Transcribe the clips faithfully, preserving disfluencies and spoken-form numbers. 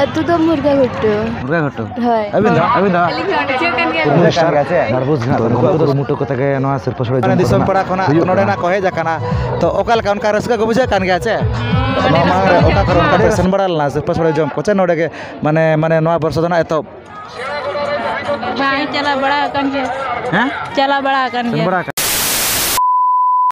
ᱟᱹᱛᱩ ᱫᱚ ᱢᱩᱨᱜᱟ ᱜᱷᱩᱴᱩ᱾ ᱢᱩᱨᱜᱟ ᱜᱷᱩᱴᱩ᱾ ᱦᱳᱭ᱾ ᱟᱹᱵᱤᱱ ᱫᱚ? ᱟᱹᱵᱤᱱ ᱫᱚ? ᱟᱹᱞᱤᱧ ᱦᱚᱸ ᱚᱸᱰᱮ ᱪᱮᱫ ᱠᱟᱱ ᱜᱮᱭᱟ᱾ ᱩᱱᱠᱩ ᱫᱚ ᱠᱩᱨᱩᱢᱩᱴᱩ ᱠᱟᱛᱮ ᱜᱮ ᱱᱚᱣᱟ ᱥᱤᱨᱯᱟᱹ ᱥᱚᱲᱮ ᱢᱟᱱᱮ ᱡᱚᱢ ᱫᱤᱥᱚᱢ ᱠᱚᱨᱮᱱᱟᱜ ᱯᱮᱲᱟ ᱠᱷᱚᱱᱟᱜ ᱦᱩᱭᱩᱜ ᱱᱚᱰᱮ ᱠᱟᱱᱟ᱾ ᱱᱟᱜ ᱠᱚ ᱦᱮᱡ ᱟᱠᱟᱱᱟ᱾ ᱛᱚ, ᱚᱠᱟ ᱞᱮᱠᱟ ᱚᱱᱠᱟ ᱨᱟᱹᱥᱠᱟᱹ ᱠᱚ ᱵᱩᱡᱷᱟᱹᱜ ᱠᱟᱱ ᱜᱮᱭᱟ ᱪᱮ? ᱟᱹᱰᱤ ᱢᱟᱲᱟᱝ ᱨᱮ ᱨᱟᱹᱥᱠᱟᱹ ᱚᱠᱟ ᱠᱚᱨᱮ ᱵᱩᱡᱷᱟᱹᱜ ᱚᱱᱠᱟ ᱯᱮ ᱠᱟᱱᱟ᱾ ᱥᱮᱱ ᱵᱟᱲᱟ ᱞᱮᱱᱟ ᱥᱤᱨᱯᱟᱹ ᱥᱚᱲᱮ ᱡᱚᱢ ᱠᱚ ᱪᱮ ᱱᱚᱰᱮ ᱜᱮ ᱢᱟᱱᱮ, ᱢᱟᱱᱮ ᱱᱚᱣᱟ ᱵᱚᱨᱥᱚ ᱫᱚ ᱱᱟᱜ ᱮᱛᱚᱦᱚᱵ? ᱵᱟᱝ ᱪᱟᱞᱟᱣ ᱵᱟᱲᱟ ᱟᱠᱟᱱ ᱜᱮᱭᱟ᱾ ᱦᱮᱸ? ᱪᱟᱞᱟᱣ ᱵᱟᱲᱟ ᱟᱠᱟᱱ ᱥᱮᱱ ᱜᱮᱭᱟ᱾ ᱵᱟᱲᱟ ᱟᱠᱟᱱ᱾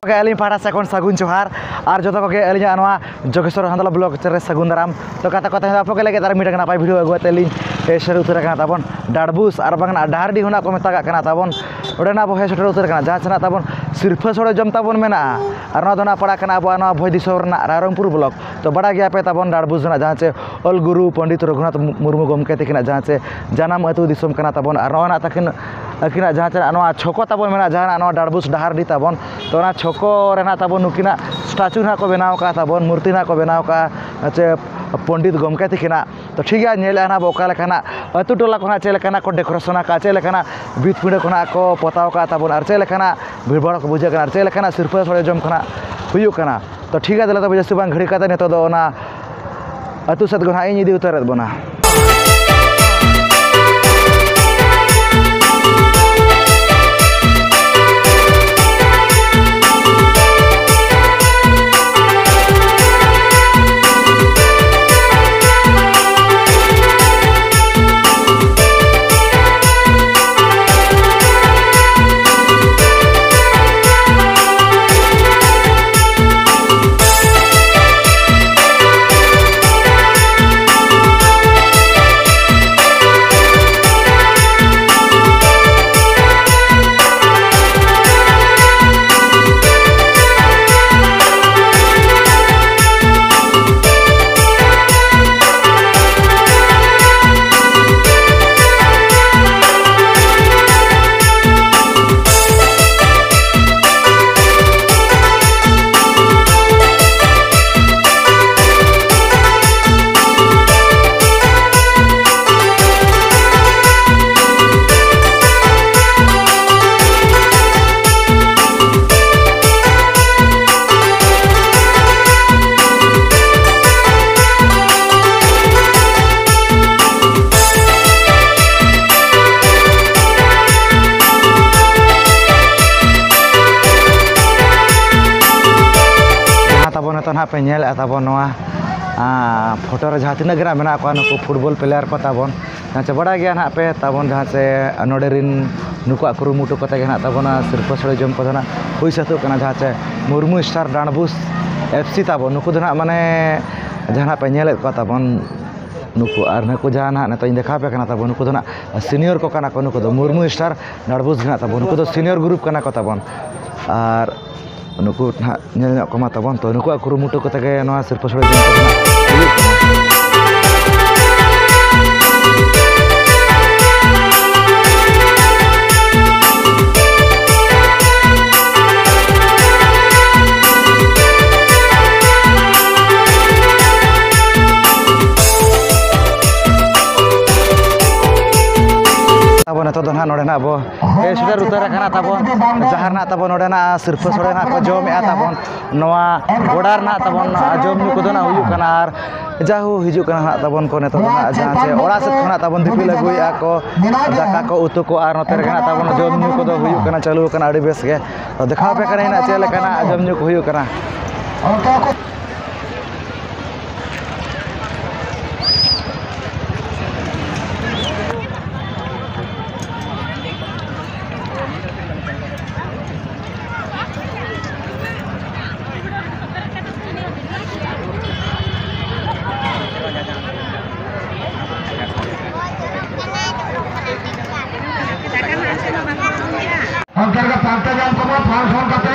ᱜᱚᱢᱠᱮ, ᱟᱹᱞᱤᱧ ᱯᱟᱦᱴᱟ ᱥᱮᱫ ᱠᱷᱚᱱ ᱥᱟᱹᱜᱩᱱ ᱡᱚᱦᱟᱨ᱾ ᱟᱨ ᱡᱚᱛᱚ ᱠᱚᱜᱮ ᱟᱹᱞᱤᱧᱟᱜ ᱱᱚᱣᱟ ᱡᱚᱜᱮᱥᱣᱚᱨ ᱦᱟᱸᱫᱽᱞᱟ ᱵᱞᱚᱜ ᱪᱮᱱᱮᱞ ᱨᱮ ᱥᱟᱹᱜᱩᱱ ᱫᱟᱨᱟᱢ᱾ ᱛᱚ ᱠᱟᱛᱷᱟ ᱠᱚ ᱛᱟᱦᱮᱸ ᱟᱯᱮ ᱠᱚ ᱞᱟᱹᱜᱤᱫ ᱟᱨ ᱢᱤᱫᱴᱟᱝ ᱱᱟᱯᱟᱭ ᱵᱷᱤᱰᱤᱭᱳ ᱟᱹᱜᱩ ᱠᱟᱛᱮ ᱞᱤᱧ ᱦᱮᱡ ᱥᱮᱴᱮᱨ ᱩᱛᱟᱹᱨ ᱟᱠᱟᱱᱟ ᱛᱟᱵᱚᱱ ᱰᱟᱰᱵᱩᱥ, ᱟᱨ ᱵᱟᱝ ᱰᱟᱦᱟᱨᱰᱤ ᱦᱚᱸ ᱱᱟᱜ ᱠᱚ ᱢᱮᱛᱟᱜ ᱠᱟᱱᱟ ᱛᱟᱵᱚᱱ᱾ ᱚᱸᱰᱮ ᱱᱟᱜ ᱵᱚ ᱦᱮᱡ ᱥᱮᱴᱮᱨ ᱩᱛᱟᱹᱨ ᱟᱠᱟᱱᱟ, ᱡᱟᱦᱟᱸ ᱥᱮ ᱱᱟᱜ ᱛᱟᱵᱚᱱ ᱥᱤᱨᱯᱷᱟᱹ ᱥᱚᱲᱮ ᱡᱚᱢ ᱛᱟᱵᱚᱱ ᱢᱮᱱᱟᱜᱼᱟ᱾ ᱟᱨ ᱱᱚᱣᱟ ᱫᱚ ᱱᱟᱜ ᱯᱟᱲᱟᱜ ᱠᱟᱱᱟ ᱟᱵᱚᱣᱟᱜ ᱱᱚᱣᱟ ᱵᱷᱚᱸᱡᱽ ᱫᱤᱥᱚᱢ ᱨᱮᱱᱟᱜ ᱨᱟᱭᱨᱚᱝᱯᱩᱨ ᱵᱞᱚᱠ᱾ ᱛᱚ ᱵᱟᱲᱟᱭ ᱜᱮᱭᱟ ᱯᱮ ᱛᱟᱵᱚᱱ ᱰᱟᱰᱵᱩᱥ ᱨᱮᱱᱟᱜ ᱡᱟᱦᱟᱸ ᱪᱮ ᱚᱞ ᱜᱩᱨᱩ ᱯᱚᱱᱰᱤᱛ ᱨᱚᱜᱷᱩᱱᱟᱛᱷ ᱢᱩᱨᱢᱩ ᱜᱚᱢᱠᱮ ᱛᱤᱠᱤᱱᱟᱜ ᱡᱟᱦᱟᱸ ᱪᱮ ᱡᱟᱱᱟᱢ ᱟᱹᱛᱩ ᱫᱤᱥᱚᱢ ᱠᱟᱱᱟ ᱛᱟᱵᱚᱱ, ᱟᱨ ᱱᱚᱣᱟ ᱱᱟᱜ ᱛᱟᱹᱠᱤᱱ, ᱟᱹᱠᱤᱱᱟᱜ ᱡᱟᱦᱟᱸ ᱪᱮ ᱱᱚᱣᱟ ᱪᱷᱚᱠᱚ ᱛᱟᱵᱚᱱ ᱢᱮᱱᱟᱜᱼᱟ, ᱡᱟᱦᱟᱸ ᱱᱟᱜ ᱱᱚᱣᱟ ᱰᱟᱰᱵᱩᱥ ᱰᱟᱦᱟᱨᱰᱤ ᱛᱟᱵᱚᱱ, ᱛᱚ ᱚᱱᱟ ᱪᱷᱚᱠᱚ ᱨᱮ ᱱᱟᱜ ᱛᱟᱵᱚᱱ ᱱᱩᱠᱤᱱᱟᱜ ᱥᱴᱟᱪᱩ ᱱᱟᱜ ᱠᱚ ᱵᱮᱱᱟᱣ ᱟᱠᱟᱫᱼᱟ ᱛᱟᱵᱚᱱ, ᱢᱩᱨᱛᱤ ᱱᱟᱜ ᱠᱚ ᱵᱮᱱᱟᱣ ᱟᱠᱟᱫᱼᱟ ᱪᱮ ᱯᱚᱱᱰᱤᱛ ᱜᱚᱢᱠᱮ ᱛᱤᱠᱤᱱᱟᱜ᱾ ᱛᱚ ᱴᱷᱤᱠ ᱜᱮᱭᱟ, ᱧᱮᱞᱮᱫᱼᱟ ᱱᱟᱜ ᱵᱚ ᱚᱠᱟ ᱞᱮᱠᱟᱱᱟᱜ ᱟᱹᱛᱩ ᱴᱚᱞᱟ ᱠᱷᱚᱱᱟᱜ ᱪᱮᱫ ᱞᱮᱠᱟᱱᱟᱜ ᱠᱚ ᱰᱮᱠᱳᱨᱮᱥᱚᱱ ᱟᱠᱟᱫᱼᱟ, ᱪᱮᱫ ᱞᱮᱠᱟᱱᱟᱜ ᱵᱷᱤᱛ ᱯᱤᱸᱰᱟᱹ ᱠᱷᱚᱱᱟᱜ ᱠᱚ ᱯᱚᱛᱟᱣ ᱟᱠᱟᱫᱼᱟ ᱛᱟᱵᱚᱱ, ᱟᱨ ᱪᱮᱫ ᱞᱮᱠᱟᱱᱟᱜ ᱵᱷᱤᱲ ᱵᱷᱟᱲ ᱠᱚ ᱵᱩᱡᱷᱟᱹᱜ ᱠᱟᱱᱟ, ᱟᱨ ᱪᱮᱫ ᱞᱮᱠᱟᱱᱟᱜ ᱥᱤᱨᱯᱟᱹ ᱥᱚᱲᱮ ᱡᱚᱢ ᱠᱷᱚᱱᱟᱜ ᱦᱩᱭᱩᱜ ᱠᱟᱱᱟ᱾ ᱛᱚ ᱴᱷᱤᱠ ᱜᱮᱭᱟ, ᱛᱟᱦᱚᱞᱮ ᱛᱚᱵᱮ ᱡᱟᱹᱥᱛᱤ ᱵᱟᱝ ᱜᱷᱟᱹᱲᱤ ᱠᱟᱛᱮ ᱱᱤᱛᱚᱜ ᱫᱚ ᱚᱱᱟ ᱟᱹᱛᱩ ᱥᱮᱫ ᱜᱮ ᱱᱟᱦᱟᱜ ᱤᱧ ᱤᱫᱤ ᱩᱛᱟᱹᱨᱮᱫ ᱵᱚᱱᱟ᱾ ᱯᱮ ᱧᱮᱞᱮᱫᱼᱟ ᱛᱟᱵᱚᱱ ᱱᱚᱣᱟ, ᱟᱸ, ᱯᱷᱳᱴᱳ ᱨᱮ ᱡᱟᱦᱟᱸ ᱛᱤᱱᱟᱹᱜ ᱜᱮ ᱱᱟᱜ ᱢᱮᱱᱟᱜ ᱠᱚᱣᱟ ᱱᱩᱠᱩ ᱯᱷᱩᱴᱵᱚᱞ ᱯᱞᱮᱭᱟᱨ ᱠᱚ ᱛᱟᱵᱚᱱ, ᱡᱟᱦᱟᱸ ᱪᱮ ᱵᱟᱲᱟᱭ ᱜᱮᱭᱟ ᱱᱟᱜ ᱯᱮ ᱛᱟᱵᱚᱱ, ᱡᱟᱦᱟᱸ ᱪᱮ ᱱᱚᱰᱮ ᱨᱤᱱ ᱱᱩᱠᱩᱣᱟᱜ ᱠᱩᱨᱩᱢᱩᱴᱩ ᱠᱟᱛᱮ ᱜᱮ ᱱᱟᱜ ᱛᱟᱵᱚᱱ ᱱᱚᱣᱟ ᱥᱤᱨᱯᱟᱹ ᱥᱳᱲᱮ ᱡᱚᱢ ᱠᱚᱫᱚ ᱱᱟᱜ ᱦᱩᱭ ᱥᱟᱹᱛᱚᱜ ᱠᱟᱱᱟ᱾ ᱡᱟᱦᱟᱸ ᱪᱮ ᱢᱩᱨᱢᱩ ᱥᱴᱟᱨ ᱰᱟᱸᱰᱵᱩᱥ ᱮᱯᱷ ᱥᱤ ᱛᱟᱵᱚᱱ, ᱱᱩᱠᱩ ᱫᱚ ᱱᱟᱜ ᱢᱟᱱᱮ ᱡᱟᱦᱟᱸ ᱱᱟᱜ ᱯᱮ ᱧᱮᱞᱮᱫ ᱠᱚᱣᱟ ᱛᱟᱵᱚᱱ ᱱᱩᱠᱩ, ᱟᱨ ᱱᱩᱠᱩ ᱡᱟᱦᱟᱸ ᱱᱟᱜ ᱱᱤᱛᱚᱜ ᱤᱧ ᱫᱮᱠᱷᱟᱣ ᱟᱯᱮ ᱠᱟᱱᱟ ᱛᱟᱵᱚᱱ, ᱱᱩᱠᱩ ᱫᱚ ᱱᱟᱜ ᱥᱤᱱᱤᱭᱚᱨ ᱠᱚ ᱠᱟᱱᱟ ᱠᱚ, ᱱᱩᱠᱩ ᱫᱚ ᱢᱩᱨᱢᱩ ᱥᱴᱟᱨ ᱰᱟᱸᱰᱵᱩᱥ ᱜᱮ ᱱᱟᱜ ᱛᱟᱵᱚᱱ, ᱱᱩᱠᱩ ᱫᱚ ᱥᱤᱱᱤᱭᱚᱨ ᱜᱨᱩᱯ ᱠᱟᱱᱟ ᱠᱚ ᱛᱟᱵᱚᱱ᱾ ᱟᱨ ᱱᱩᱠᱩ ᱱᱟᱦᱟᱜ ᱧᱮᱞ ᱧᱚᱜ ᱠᱚᱢᱟ ᱛᱟᱵᱚᱱ᱾ ᱛᱚ, ᱱᱩᱠᱩᱣᱟᱜ ᱠᱩᱨᱩᱢᱩᱴᱩ ᱠᱚᱛᱮ ᱜᱮ ᱱᱚᱣᱟ ᱥᱤᱨᱯᱟᱹ ᱥᱳᱲᱮ ᱡᱚᱢ ᱠᱚᱫᱚ ᱱᱟᱦᱟᱜ ᱦᱩᱭᱩᱜ ᱠᱟᱱᱟ᱾ ᱟᱵᱚ ᱱᱤᱛᱚᱜ ᱫᱚ ᱱᱟᱦᱟᱜ ᱱᱚᱰᱮ ᱱᱟᱦᱟᱜ ᱵᱚ ᱮ, ᱥᱮᱴᱮᱨ ᱩᱛᱟᱹᱨ ᱟᱠᱟᱱᱟ ᱛᱟᱵᱚᱱ, ᱡᱟᱦᱟᱸ ᱨᱮᱱᱟᱜ ᱛᱟᱵᱚᱱ ᱱᱚᱰᱮᱱᱟᱜ ᱥᱤᱨᱯᱟᱹ ᱥᱳᱲᱮ ᱨᱮᱱᱟᱜ ᱠᱚ ᱡᱚᱢᱮᱜᱼᱟ ᱛᱟᱵᱚᱱ, ᱱᱚᱣᱟ ᱜᱚᱰᱟ ᱨᱮᱱᱟᱜ ᱛᱟᱵᱚᱱ ᱡᱚᱢ ᱧᱩ ᱠᱚᱫᱚ ᱱᱟᱜ ᱦᱩᱭᱩᱜ ᱠᱟᱱᱟ᱾ ᱟᱨ ᱡᱟᱦᱳ ᱦᱤᱡᱩᱜ ᱠᱟᱱᱟ ᱦᱟᱸᱜ ᱛᱟᱵᱚᱱ ᱠᱚ ᱱᱤᱛᱚᱜ ᱫᱚ ᱦᱟᱸᱜ ᱡᱟᱦᱟᱸ ᱪᱮ ᱚᱲᱟᱜ ᱥᱮᱫ ᱠᱷᱚᱱᱟᱜ ᱛᱟᱵᱚᱱ ᱫᱤᱯᱤᱞ ᱟᱹᱜᱩᱭᱮᱫᱼᱟ ᱠᱚ ᱫᱟᱠᱟ ᱠᱚ, ᱩᱛᱩ ᱠᱚ, ᱟᱨ ᱱᱚᱛᱮ ᱨᱮᱜᱮ ᱱᱟᱜ ᱛᱟᱵᱚᱱ ᱡᱚᱢ ᱧᱩ ᱠᱚᱫᱚ ᱦᱩᱭᱩᱜ ᱠᱟᱱᱟ, ᱪᱟᱹᱞᱩ ᱟᱠᱟᱱᱟ ᱟᱹᱰᱤ ᱵᱮᱥ ᱜᱮ᱾ ᱛᱚ, ᱫᱮᱠᱷᱟᱣ ᱟᱯᱮ ᱠᱟᱹᱱᱟᱹᱧ ᱱᱟᱜ ᱪᱮᱫ ᱞᱮᱠᱟᱱᱟᱜ ᱡᱚᱢ ᱧᱩ ᱠᱚ ᱦᱩᱭᱩᱜ ᱠᱟᱱᱟ᱾ ᱚᱱᱠᱟ ᱞᱮᱠᱟ ᱯᱟᱱᱛᱮ ᱧᱟᱢ ᱠᱚᱢᱟ, ᱯᱷᱟᱱ ᱯᱷᱟᱱ ᱠᱟᱛᱮ᱾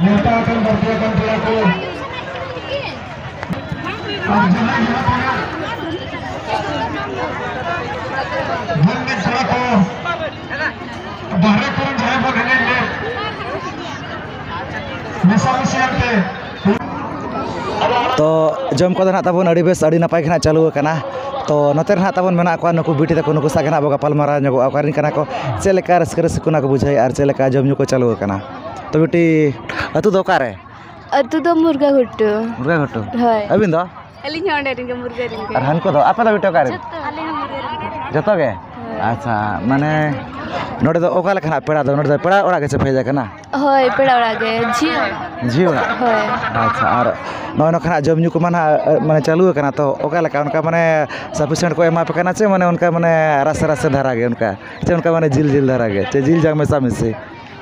ᱱᱮᱣᱛᱟ ᱟᱠᱟᱱ ᱵᱟᱹᱲᱛᱤ ᱟᱠᱟᱱ ᱯᱮᱲᱟ ᱠᱚ, ᱟᱨ ᱡᱟᱦᱟᱸᱭ ᱡᱟᱦᱟᱸ ᱛᱤᱱᱟᱹᱜ ᱵᱚᱱ ᱢᱤᱫ ᱠᱚᱲᱟ ᱠᱚ, ᱵᱟᱦᱨᱮ ᱠᱚᱨᱮᱱ ᱡᱟᱦᱟᱸᱭ ᱵᱚᱱ ᱮᱱᱮᱡ ᱞᱮᱫ, ᱢᱮᱥᱟᱢᱤᱥᱤ ᱟᱱᱛᱮ᱾ ᱛᱚ, ᱡᱚᱢ ᱠᱚᱫᱚ ᱱᱟᱜ ᱛᱟᱵᱚᱱ ᱟᱹᱰᱤ ᱵᱮᱥ, ᱟᱹᱰᱤ ᱱᱟᱯᱟᱭ ᱜᱮ ᱱᱟᱜ ᱪᱟᱹᱞᱩ ᱟᱠᱟᱱᱟ᱾ ᱛᱚ, ᱱᱚᱛᱮ ᱨᱮ ᱱᱟᱜ ᱛᱟᱵᱚᱱ ᱢᱮᱱᱟᱜ ᱠᱚᱣᱟ ᱱᱩᱠᱩ ᱵᱤᱴᱤ ᱛᱟᱠᱚ, ᱱᱩᱠᱩ ᱥᱟᱶ ᱜᱮ ᱱᱟᱜ ᱵᱚ ᱜᱟᱯᱟᱞ ᱢᱟᱨᱟᱣ ᱧᱚᱜᱚᱜᱼᱟ, ᱚᱠᱟ ᱨᱮᱱ ᱠᱟᱱᱟ ᱠᱚ, ᱪᱮᱫ ᱞᱮᱠᱟ ᱨᱟᱹᱥᱠᱟᱹ ᱨᱟᱹᱥᱠᱟᱹ ᱠᱚ ᱵᱩᱡᱷᱟᱹᱣᱮᱫᱼᱟ ᱟᱨ ᱪᱮᱫ ᱞᱮᱠᱟ ᱡᱚᱢ ᱧᱩ ᱠᱚ ᱪᱟᱹᱞᱩ ᱟᱠᱟᱱᱟ᱾ ᱛᱚ, ᱵᱤᱴᱤ, ᱟᱹᱛᱩ ᱫᱚ ᱚᱠᱟᱨᱮ? ᱟᱹᱛᱩ ᱫᱚ ᱢᱩᱨᱜᱟᱹ ᱜᱷᱩᱴᱩ᱾ ᱢᱩᱨᱜᱟᱹ ᱜᱷᱩᱴᱩ? ᱦᱳᱭ᱾ ᱟᱹᱵᱤᱱ ᱫᱚ? ᱟᱹᱞᱤᱧ ᱦᱚᱸ ᱚᱸᱰᱮ ᱨᱮᱱ ᱜᱮ, ᱢᱩᱨᱜᱟᱹ ᱨᱮᱱ ᱜᱮ᱾ ᱟᱨ ᱦᱟᱱᱠᱩ ᱫᱚ? ᱟᱯᱮ ᱫᱚ ᱵᱤᱴᱤ ᱚᱠᱟᱨᱮ? ᱡᱚᱛᱚ᱾ ᱟᱞᱮ ᱦᱚᱸ ᱢᱩᱨᱜᱟᱹ ᱨᱮᱱ ᱜᱮ᱾ ᱡᱚᱛᱚ ᱜᱮ? ᱦᱳᱭ᱾ ᱟᱪᱪᱷᱟ, ᱢᱟᱱᱮ ᱱᱚᱰᱮ ᱫᱚ ᱚᱠᱟ ᱞᱮᱠᱟᱱᱟᱜ ᱯᱮᱲᱟ ᱫᱚ? ᱱᱚᱰᱮ ᱫᱚ ᱯᱮᱲᱟ ᱚᱲᱟᱜ ᱜᱮ ᱥᱮ ᱯᱮ ᱦᱮᱡ ᱟᱠᱟᱱᱟ? ᱦᱳᱭ, ᱯᱮᱲᱟ ᱚᱲᱟᱜ ᱜᱮ, ᱡᱷᱤ ᱚᱲᱟᱜ᱾ ᱡᱷᱤ ᱚᱲᱟᱜ? ᱦᱳᱭ᱾ ᱟᱪᱪᱷᱟ, ᱟᱨ ᱱᱚᱜᱼᱚᱭ ᱱᱚᱝᱠᱟᱱᱟᱜ ᱡᱚᱢ ᱧᱩ ᱠᱚᱢᱟ ᱱᱟᱦᱟᱜ, ᱢᱟᱱᱮ, ᱪᱟᱹᱞᱩ ᱟᱠᱟᱱᱟ, ᱛᱚ ᱚᱠᱟ ᱞᱮᱠᱟ ᱚᱱᱠᱟ, ᱢᱟᱱᱮ, sufficient ᱠᱚ ᱮᱢᱟ ᱯᱮ ᱠᱟᱱᱟ ᱪᱮ, ᱢᱟᱱᱮ, ᱚᱱᱠᱟ, ᱢᱟᱱᱮ, ᱨᱟᱥᱮ ᱨᱟᱥᱮ ᱫᱷᱟᱨᱟ ᱜᱮ ᱚᱱᱠᱟ, ᱪᱮ ᱚᱱᱠᱟ, ᱢᱟᱱᱮ, ᱡᱤᱞ ᱡᱤᱞ ᱫᱷᱟᱨᱟ ᱜᱮ, ᱪᱮ ᱡᱤᱞ ᱡᱟᱝ ᱢᱮᱥᱟ ᱢᱤᱥᱤ?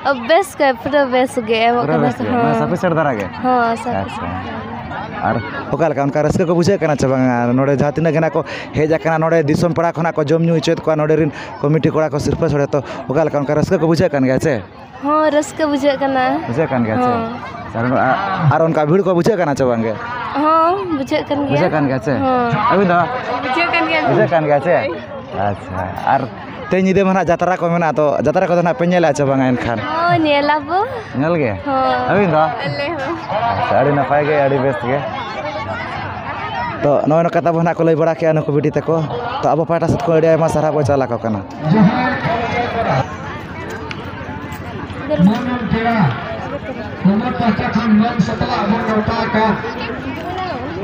ᱚ, ᱵᱮᱥ ᱜᱮ, ᱯᱩᱨᱟᱹ ᱵᱮᱥ ᱜᱮ ᱮᱢᱚᱜ ᱯᱩᱨᱟᱹ ᱠᱟᱱᱟ ᱵᱮᱥ ᱠᱚ, ᱜᱮ, ᱦᱚᱸ᱾ ᱢᱟᱱᱮ, sufficient ᱫᱷᱟᱨᱟ ᱜᱮ? ᱦᱚᱸ, sufficient ᱟᱪᱪᱷᱟ᱾ ᱫᱷᱟᱨᱟ ᱜᱮ᱾ ᱟᱨ ᱚᱠᱟ ᱞᱮᱠᱟ, ᱚᱱᱠᱟ ᱨᱟᱹᱥᱠᱟᱹ ᱠᱚ ᱵᱩᱡᱷᱟᱹᱜ ᱠᱟᱱᱟ ᱪᱮ ᱵᱟᱝᱟ? ᱱᱚᱰᱮ ᱡᱟᱦᱟᱸ ᱛᱤᱱᱟᱹᱜ ᱜᱮ ᱱᱟᱜ ᱠᱚ ᱦᱮᱡ ᱟᱠᱟᱱᱟ, ᱱᱚᱰᱮ ᱫᱤᱥᱚᱢ ᱯᱮᱲᱟ ᱠᱷᱚᱱᱟᱜ ᱠᱚ ᱡᱚᱢ ᱧᱩ ᱦᱚᱪᱚᱭᱮᱫ ᱠᱚᱣᱟ ᱱᱚᱰᱮ ᱨᱮᱱ ᱠᱚᱢᱤᱴᱤ ᱠᱚᱲᱟ ᱠᱚ ᱥᱤᱨᱯᱟᱹ ᱥᱚᱲᱮ, ᱛᱚ ᱚᱠᱟ ᱞᱮᱠᱟ, ᱚᱱᱠᱟ ᱨᱟᱹᱥᱠᱟᱹ ᱠᱚ ᱵᱩᱡᱷᱟᱹᱜ ᱠᱟᱱ ᱜᱮᱭᱟ ᱪᱮ? ᱦᱚᱸ, ᱨᱟᱹᱥᱠᱟᱹ ᱵᱩᱡᱷᱟᱹᱜ ᱠᱟᱱᱟ᱾ ᱵᱩᱡᱷᱟᱹᱜ ᱠᱟᱱ ᱜᱮᱭᱟ ᱪᱮ? ᱦᱚᱸ᱾ ᱟᱨ, ᱟᱨ ᱚᱱᱠᱟ ᱵᱷᱤᱲ ᱠᱚ ᱵᱩᱡᱷᱟᱹᱜ ᱠᱟᱱᱟ ᱪᱮ ᱵᱟᱝ ᱜᱮ? ᱦᱚᱸ, ᱵᱩᱡᱷᱟᱹᱜ ᱠᱟᱱ ᱜᱮᱭᱟ᱾ ᱵᱩᱡᱷᱟᱹᱜ ᱠᱟᱱ ᱜᱮᱭᱟ ᱪᱮ? ᱦᱚᱸ᱾ ᱟᱹᱵᱤᱱ ᱫᱚ? ᱵᱩᱡᱷᱟᱹᱜ ᱠᱟᱱ ᱜᱮᱭᱟ᱾ ᱵᱩᱡᱷᱟᱹᱜ ᱠᱟᱱ ᱜᱮᱭᱟ ᱪᱮ? ᱦᱳᱭ᱾ ᱟᱪᱪᱷᱟ, ᱟᱨ ᱛᱮᱦᱮᱧ ᱧᱤᱫᱟᱹ ᱢᱟ ᱱᱟᱦᱟᱜ ᱡᱟᱛᱨᱟ ᱠᱚ ᱢᱮᱱᱟᱜᱼᱟ, ᱛᱚ ᱡᱟᱛᱨᱟ ᱠᱚᱫᱚ ᱱᱟᱦᱟᱜ ᱯᱮ ᱧᱮᱞᱟ ᱪᱮ ᱵᱟᱝᱟ ᱮᱱᱠᱷᱟᱱ? ᱦᱚᱸ, ᱧᱮᱞ ᱟᱵᱚ᱾ ᱧᱮᱞ ᱜᱮ? ᱦᱚᱸ᱾ ᱟᱹᱵᱤᱱ ᱫᱚ? ᱟᱞᱮ ᱦᱚᱸ᱾ ᱟᱪᱪᱷᱟ, ᱟᱹᱰᱤ ᱱᱟᱯᱟᱭ ᱜᱮ, ᱟᱹᱰᱤ ᱵᱮᱥ ᱜᱮ᱾ ᱛᱚ ᱱᱚᱜᱼᱚᱭ ᱱᱚᱝᱠᱟ ᱛᱟᱵᱚ ᱱᱟᱦᱟᱜ ᱠᱚ ᱞᱟᱹᱭ ᱵᱟᱲᱟ ᱠᱮᱜᱼᱟ ᱱᱩᱠᱩ ᱵᱤᱴᱤ ᱛᱟᱠᱚ᱾ ᱛᱚ ᱟᱵᱚ ᱯᱟᱦᱴᱟ ᱥᱮᱫ ᱠᱷᱚᱱ ᱟᱹᱰᱤ ᱟᱭᱢᱟ ᱥᱟᱨᱦᱟᱣ ᱵᱚ ᱪᱟᱞ ᱟᱠᱚ ᱠᱟᱱᱟ᱾ ᱢᱟᱹᱱᱟᱱ ᱯᱮᱲᱟ, ᱚᱱᱟ ᱯᱟᱦᱴᱟ ᱠᱷᱚᱱ ᱢᱟᱹᱱ ᱥᱟᱛᱞᱟᱜ ᱵᱚᱱ ᱱᱮᱣᱛᱟ ᱟᱠᱟᱫ᱾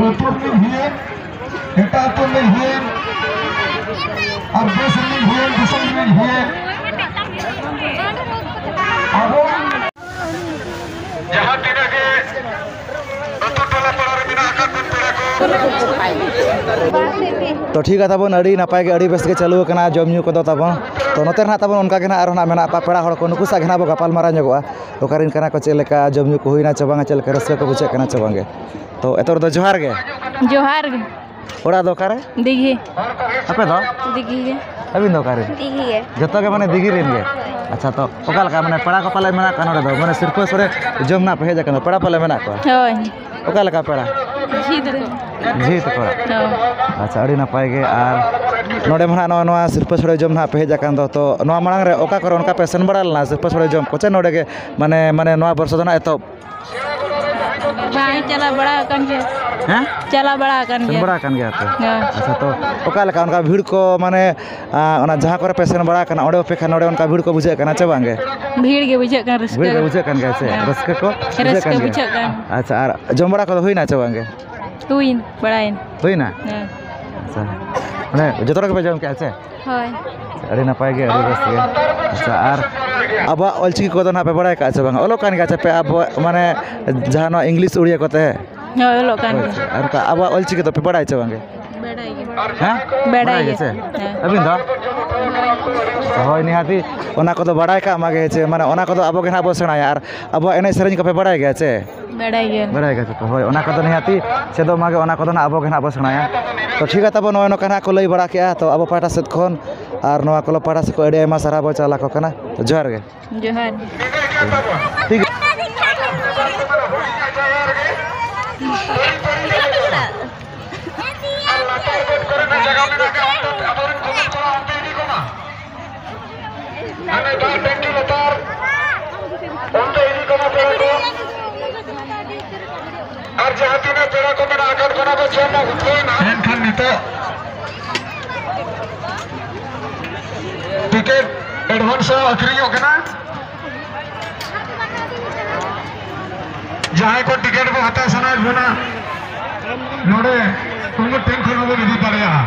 ᱟᱹᱛᱩ ᱨᱤᱱᱤᱡ ᱦᱩᱭᱮᱱ, ᱮᱴᱟᱜ ᱟᱹᱛᱩ ᱨᱤᱱᱤᱡ ᱦᱩᱭᱮᱱ, ᱟᱨ ᱫᱮᱥ ᱨᱤᱱᱤᱡ ᱦᱩᱭᱮᱱ, ᱫᱤᱥᱚᱢ ᱨᱤᱱᱤᱡ ᱦᱩᱭᱮᱱ, ᱟᱵᱚ ᱡᱟᱦᱟᱸ ᱛᱤᱱᱟᱹᱜ ᱜᱮ ᱟᱹᱛᱩ ᱴᱚᱞᱟ ᱯᱟᱲᱟ ᱨᱮ ᱢᱮᱱᱟᱜ ᱟᱠᱟᱫ ᱵᱚᱱ ᱯᱮᱲᱟ ᱠᱚ᱾ ᱛᱚ ᱴᱷᱤᱠ ᱜᱮᱭᱟ ᱛᱟᱵᱚᱱ, ᱟᱹᱰᱤ ᱱᱟᱯᱟᱭ ᱜᱮ, ᱟᱹᱰᱤ ᱵᱮᱥ ᱜᱮ ᱪᱟᱹᱞᱩ ᱟᱠᱟᱱᱟ ᱡᱚᱢ ᱧᱩ ᱠᱚᱫᱚ ᱛᱟᱵᱚᱱ᱾ ᱛᱚ ᱱᱚᱛᱮ ᱨᱮ ᱱᱟᱦᱟᱜ ᱛᱟᱵᱚᱱ ᱚᱱᱠᱟ ᱜᱮ ᱱᱟᱦᱟᱜ ᱟᱨᱦᱚᱸ ᱱᱟᱦᱟᱜ ᱢᱮᱱᱟᱜ ᱠᱚᱣᱟ ᱯᱮᱲᱟ ᱦᱚᱲ ᱠᱚ, ᱱᱩᱠᱩ ᱥᱟᱶ ᱜᱮ ᱱᱟᱦᱟᱜ ᱵᱚ ᱜᱟᱯᱟᱞ ᱢᱟᱨᱟᱣ ᱧᱚᱜᱚᱜᱼᱟ᱾ ᱚᱠᱟᱨᱮᱱ ᱠᱟᱱᱟ ᱠᱚ, ᱪᱮᱫ ᱞᱮᱠᱟ ᱡᱚᱢ ᱧᱩ ᱠᱚ ᱦᱩᱭᱱᱟ ᱪᱮ ᱵᱟᱝᱟ, ᱪᱮᱫ ᱞᱮᱠᱟ ᱨᱟᱹᱥᱠᱟᱹ ᱠᱚ ᱵᱩᱡᱷᱟᱹᱜ ᱠᱟᱱᱟ ᱪᱮ ᱵᱟᱝᱜᱮ᱾ ᱛᱚ ᱮᱛᱚᱦᱚᱵ ᱨᱮᱫᱚ ᱡᱚᱦᱟᱨ ᱜᱮ᱾ ᱡᱚᱦᱟᱨ ᱜᱮ᱾ ᱚᱲᱟᱜ ᱫᱚ ᱚᱠᱟᱨᱮ? ᱫᱤᱜᱷᱤ᱾ ᱟᱯᱮ ᱫᱚ? ᱫᱤᱜᱷᱤ ᱜᱮ᱾ ᱟᱹᱵᱤᱱ ᱫᱚ ᱚᱠᱟᱨᱮ? ᱫᱤᱜᱷᱤ ᱜᱮ᱾ ᱡᱚᱛᱚ ᱜᱮ ᱢᱟᱱᱮ ᱫᱤᱜᱷᱤ ᱨᱮᱱ ᱜᱮ? ᱟᱪᱪᱷᱟ, ᱛᱚ ᱚᱠᱟ ᱞᱮᱠᱟ ᱢᱟᱱᱮ ᱯᱮᱲᱟ ᱠᱚ ᱯᱟᱞᱮ ᱢᱮᱱᱟᱜ ᱠᱚᱣᱟ ᱱᱚᱰᱮ ᱫᱚ? ᱢᱟᱱᱮ ᱥᱤᱨᱯᱟᱹ ᱥᱚᱲᱮ ᱡᱚᱢ ᱱᱟᱜ ᱯᱮ ᱦᱮᱡ ᱟᱠᱟᱱᱟ, ᱯᱮᱲᱟ ᱯᱟᱞᱮ ᱢᱮᱱᱟᱜ ᱠᱚᱣᱟ? ᱦᱳᱭ᱾ ᱚᱠᱟ ᱞᱮᱠᱟ ᱯᱮᱲᱟ? ᱡᱷᱤ ᱛᱟᱠᱚ᱾ ᱡᱷᱤ ᱛᱟᱠᱚ ᱚᱲᱟᱜ? ᱦᱳᱭ᱾ ᱟᱪᱪᱷᱟ, ᱟᱹᱰᱤ ᱱᱟᱯᱟᱭ ᱜᱮ᱾ ᱟᱨ ᱱᱚᱰᱮ ᱢᱟ ᱱᱟᱦᱟᱜ ᱱᱚᱜᱼᱚ ᱱᱚᱣᱟ ᱥᱤᱨᱯᱟᱹ ᱥᱚᱲᱮ ᱡᱚᱢ ᱱᱟᱦᱟᱜ ᱯᱮ ᱦᱮᱡ ᱟᱠᱟᱱ ᱫᱚ, ᱛᱚ ᱱᱚᱣᱟ ᱢᱟᱲᱟᱝ ᱨᱮ ᱚᱠᱟ ᱠᱚᱨᱮ ᱚᱱᱠᱟ ᱯᱮ ᱥᱮᱱ ᱵᱟᱲᱟ ᱞᱮᱱᱟ ᱥᱤᱨᱯᱟᱹ ᱥᱚᱲᱮ ᱡᱚᱢ ᱠᱚ, ᱪᱮ ᱱᱚᱰᱮ ᱜᱮ ᱢᱟᱱᱮ, ᱢᱟᱱᱮ ᱱᱚᱣᱟ ᱵᱚᱨᱥᱟ ᱫᱚ ᱱᱟᱦᱟᱜ ᱮᱛᱚᱦᱚᱵ? ᱵᱟᱝ, ᱪᱟᱞᱟᱣ ᱵᱟᱲᱟ ᱟᱠᱟᱱ ᱜᱮᱭᱟ᱾ ᱦᱮᱸ? ᱪᱟᱞᱟᱣ ᱵᱟᱲᱟ ᱟᱠᱟᱱ ᱥᱮᱱ ᱜᱮᱭᱟ᱾ ᱵᱟᱲᱟ ᱟᱠᱟᱱ ᱜᱮᱭᱟ ᱯᱮ? ᱦᱮᱸ᱾ ᱟᱪᱪᱷᱟ, ᱛᱚ ᱚᱠᱟ ᱞᱮᱠᱟ ᱚᱱᱠᱟ ᱵᱷᱤᱲ ᱠᱚ, ᱢᱟᱱᱮ, ᱟᱸ, ᱚᱱᱟ ᱡᱟᱦᱟᱸ ᱠᱚᱨᱮ ᱯᱮ ᱥᱮᱱ ᱵᱟᱲᱟ ᱟᱠᱟᱱᱟ, ᱚᱸᱰᱮ ᱚᱯᱮᱠᱷᱟ ᱱᱚᱰᱮ ᱚᱱᱠᱟ ᱵᱷᱤᱲ ᱠᱚ ᱵᱩᱡᱷᱟᱹᱜ ᱠᱟᱱᱟ ᱪᱮ ᱵᱟᱝ ᱜᱮ? ᱵᱷᱤᱲ ᱜᱮ ᱵᱩᱡᱷᱟᱹᱜ ᱠᱟᱱᱟ, ᱨᱟᱹᱥᱠᱟᱹ ᱵᱷᱤᱲ ᱜᱮ ᱜᱮ᱾ ᱵᱩᱡᱷᱟᱹᱜ ᱠᱟᱱ ᱜᱮᱭᱟ ᱥᱮ? ᱦᱮᱸ᱾ ᱨᱟᱹᱥᱠᱟᱹ ᱠᱚ ᱵᱩᱡᱷᱟᱹᱜ ᱨᱟᱹᱥᱠᱟᱹ ᱠᱟᱱ ᱜᱮᱭᱟ? ᱵᱩᱡᱷᱟᱹᱜ ᱠᱟᱱ᱾ ᱟᱪᱪᱷᱟ, ᱟᱨ ᱡᱚᱢ ᱵᱟᱲᱟ ᱠᱚᱫᱚ ᱦᱩᱭᱱᱟ ᱪᱮ ᱵᱟᱝ ᱜᱮ? ᱦᱩᱭᱱᱟ, ᱵᱟᱲᱟᱭᱮᱱ᱾ ᱦᱩᱭᱱᱟ? ᱦᱮᱸ᱾ ᱟᱪᱪᱷᱟ᱾ ᱢᱟᱱᱮ ᱡᱚᱛᱚ ᱦᱚᱲ ᱜᱮᱯᱮ ᱡᱚᱢ ᱠᱮᱜᱼᱟ ᱥᱮ? ᱦᱳᱭ᱾ ᱟᱹᱰᱤ ᱱᱟᱯᱟᱭ ᱜᱮ, ᱟᱹᱰᱤ ᱵᱮᱥ ᱜᱮ᱾ ᱟᱪᱪᱷᱟ, ᱟᱨ ᱟᱵᱚᱣᱟᱜ ᱚᱞᱪᱤᱠᱤ ᱠᱚᱫᱚ ᱱᱟᱦᱟᱜ ᱯᱮ ᱵᱟᱲᱟᱭ ᱠᱟᱜᱼᱟ ᱥᱮ ᱵᱟᱝ? ᱚᱞᱚᱜ ᱠᱟᱱ ᱜᱮᱭᱟ ᱪᱮ ᱯᱮ ᱟᱵᱚᱣᱟᱜ, ᱢᱟᱱᱮ, ᱡᱟᱦᱟᱸ ᱱᱚᱣᱟ ᱤᱝᱞᱤᱥ ᱩᱲᱤᱭᱟ ᱠᱚᱛᱮ? ᱦᱳᱭ, ᱚᱞᱚᱜ ᱠᱟᱱ ᱦᱳᱭ, ᱜᱮᱭᱟ᱾ ᱟᱨ ᱚᱱᱠᱟ ᱟᱵᱚᱣᱟᱜ ᱚᱞᱪᱤᱠᱤ ᱫᱚ ᱯᱮ ᱵᱟᱲᱟᱭ ᱪᱮ ᱵᱟᱝ ᱜᱮ? ᱵᱟᱲᱟᱭ ᱜᱮ᱾ ᱦᱮᱸ? ᱵᱟᱲᱟᱭ ᱵᱟᱲᱟᱭ ᱜᱮ᱾ ᱜᱮ ᱥᱮ? ᱦᱮᱸ᱾ ᱟᱹᱵᱤᱱ ᱫᱚ? ᱦᱳᱭ, ᱱᱤᱦᱟᱹᱛᱤ ᱚᱱᱟ ᱠᱚᱫᱚ ᱵᱟᱲᱟᱭ ᱠᱟᱜ ᱢᱟᱜᱮ ᱪᱮ, ᱢᱟᱱᱮ, ᱚᱱᱟ ᱠᱚᱫᱚ ᱟᱵᱚ ᱜᱮ ᱱᱟᱦᱟᱜ ᱵᱚ ᱥᱮᱬᱟᱭᱟ᱾ ᱟᱨ ᱟᱵᱚᱣᱟᱜ ᱮᱱᱮᱡ ᱥᱮᱨᱮᱧ ᱠᱚᱯᱮ ᱵᱟᱲᱟᱭ ᱜᱮᱭᱟ ᱪᱮ? ᱵᱟᱲᱟᱭ ᱜᱮᱭᱟ᱾ ᱵᱟᱲᱟᱭ ᱜᱮᱭᱟ ᱪᱮ? ᱦᱳᱭ, ᱚᱱᱟ ᱠᱚᱫᱚ ᱱᱤᱦᱟᱹᱛᱤ ᱪᱮᱫᱚᱜ ᱢᱟᱜᱮ, ᱚᱱᱟ ᱠᱚᱫᱚ ᱱᱟᱦᱟᱜ ᱟᱵᱚ ᱜᱮ ᱱᱟᱦᱟᱜ ᱵᱚ ᱥᱮᱬᱟᱭᱟ᱾ ᱛᱚ, ᱴᱷᱤᱠ ᱜᱮᱭᱟ, ᱛᱟᱵᱚ ᱱᱚᱜᱼᱚᱭ ᱱᱚᱝᱠᱟ ᱱᱟᱦᱟᱜ ᱠᱚ ᱞᱟᱹᱭ ᱵᱟᱲᱟ ᱠᱮᱜᱼᱟ, ᱛᱚ, ᱟᱵᱚ ᱯᱟᱦᱴᱟ ᱥᱮᱫ ᱠᱷᱚᱱ ᱟᱨ ᱱᱚᱣᱟ ᱠᱞᱟᱵᱽ ᱯᱟᱦᱴᱟ ᱥᱮᱫ ᱠᱷᱚᱱ ᱟᱹᱰᱤ ᱟᱭᱢᱟ ᱥᱟᱨᱦᱟᱣ ᱵᱚ ᱪᱟᱞ ᱟᱠᱚ ᱠᱟᱱᱟ᱾ ᱛᱚ, ᱡᱚᱦᱟᱨ ᱜᱮ᱾ ᱡᱚᱦᱟᱨ᱾ ᱴᱷᱤᱠ ᱜᱮᱭᱟ᱾ ᱟᱨ ᱞᱟᱛᱟᱨ ᱵᱮᱰ ᱠᱚᱨᱮᱱᱟᱜ ᱡᱟᱭᱜᱟ ᱢᱮᱱᱟᱜ ᱟᱠᱟᱫ, ᱚᱱᱛᱮ ᱟᱵᱚᱨᱮᱱ ᱠᱚᱢᱚᱱ ᱠᱚᱲᱟ ᱚᱱᱛᱮ ᱤᱫᱤ ᱠᱚᱢᱟ᱾ ᱦᱟᱱᱮ ᱵᱟᱨ ᱴᱮᱝᱠᱤ ᱞᱟᱛᱟᱨ, ᱚᱱᱛᱮ ᱤᱫᱤ ᱠᱚᱢᱟ ᱯᱮᱲᱟ ᱠᱚ᱾ ᱟᱨ ᱡᱟᱦᱟᱸ ᱛᱤᱱᱟᱹᱜ ᱯᱮᱲᱟ ᱠᱚ ᱢᱮᱱᱟᱜ ᱟᱠᱟᱫ ᱵᱚᱱᱟ ᱵᱚ ᱡᱚᱢ ᱢᱟ ᱩᱴᱷᱟᱹᱣ ᱮᱱᱟ᱾ ᱢᱮᱱᱠᱷᱟᱱ ᱱᱤᱛᱚᱜ ᱴᱤᱠᱤᱴ ᱮᱰᱵᱷᱟᱱᱥ ᱦᱚᱸ ᱟᱹᱠᱷᱨᱤᱧᱚᱜ ᱠᱟᱱᱟ᱾ ᱡᱟᱦᱟᱸᱭ ᱠᱚ ᱴᱤᱠᱤᱴ ᱵᱚ ᱦᱟᱛᱟᱣ ᱥᱟᱱᱟᱭᱮᱫ ᱵᱚᱱᱟ, ᱱᱚᱰᱮ ᱩᱢᱩᱞ ᱴᱷᱮᱱ ᱠᱷᱚᱱ ᱦᱚᱸᱵᱚᱱ ᱤᱫᱤ ᱫᱟᱲᱮᱭᱟᱜᱼᱟ᱾